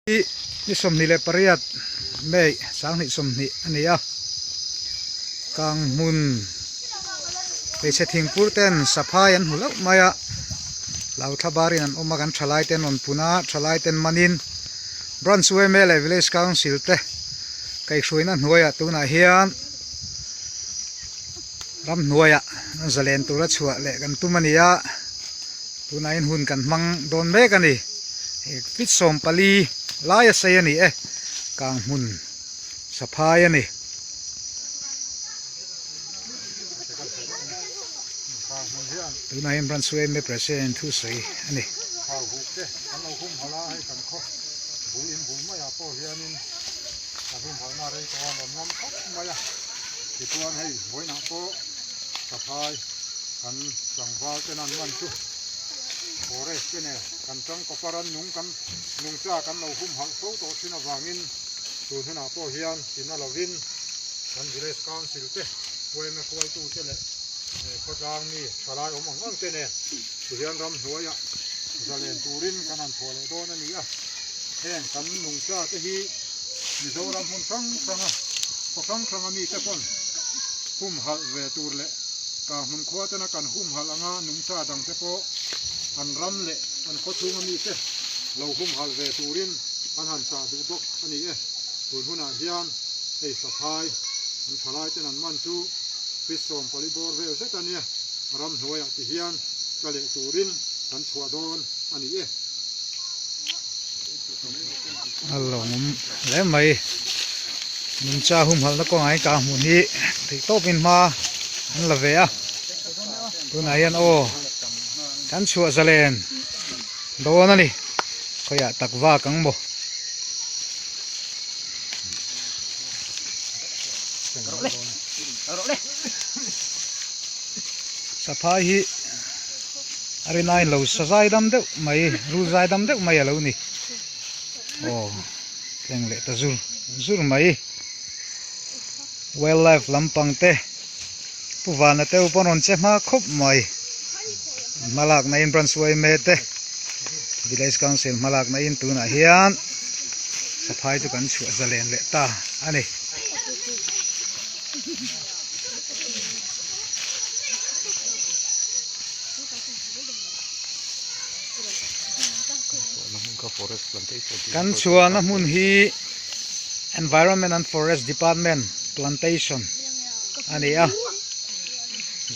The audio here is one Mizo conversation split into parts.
Hi ni 28 May 2020 a ni a, kang hmun hmeichhe thingpur ten saphai an hmu loh mai a, lau thla barin an awm a kan thalai ten rawn pun a, thalai ten manin Branch yma leh Village Council te kaihhruaina hnuaiah tunah hian ramhnuaiah an zalen tura chhuah leh kan tum a ni a. Tunah hian hun kan hmang dawn mek a ni. Hei feet 14 lai a sei a ni e. Kang hmun saphai a ni. Tunah hian Branch yma President thu sawi a ni. Kan tlangval ten an man chu forest te nen kan tangkawpa rannung kan nungcha kan lo humhalh fo tawh thin avangin tun hunah pawh hian tina lovin kan village council te yma hruaitu te leh khawtlang mi thalai awm ang ang te nen tihian ramhnuaiah zalen turin kan han chhuah leh dawn a ni a, heng kan nungcha te hi Mizoram hmun hrang hranga khaw hrang hranga mite pawn humhalh ve tur leh Kang hmun khua tena kan humhalh anga nungcha dangte pawh an ram leh an khaw chhunga mite lo humhalh ve turin an han chah duh bawk a ni e. Tun hunah hian hei saphai an thalai ten an man chu feet 14 bawr vel zet a nia, ramhnuaiah ti hian tla leh turin kan chhuah dawn a ni e. A lawmawm hle mai nungcha humhalhna kawngah hian kang hmun hi theih tawpin hma an la ve a tunah hian aw kan chhuah zalen dawn a ni khawiah tak vak ang maw. Saphai hi a rinaiin lo sa zai dam deuh mai rul zai dam deuh mai a lo ni aw tleng leh ta zur zur mai wildlife lampang te pu vana te pawh an rawn che hma khawp mai hmalakna in branch yma te village council hmalakna in tunah hian saphai chu kan chhuah zalen leh ta a ni. Kan chhuahna hmun hi Environment and Forest Department plantation a ni a,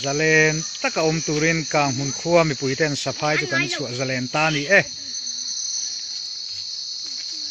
zalen taka awm turin kang hmun khua mipui ten saphai chu kan chhuah zalen ta a ni e.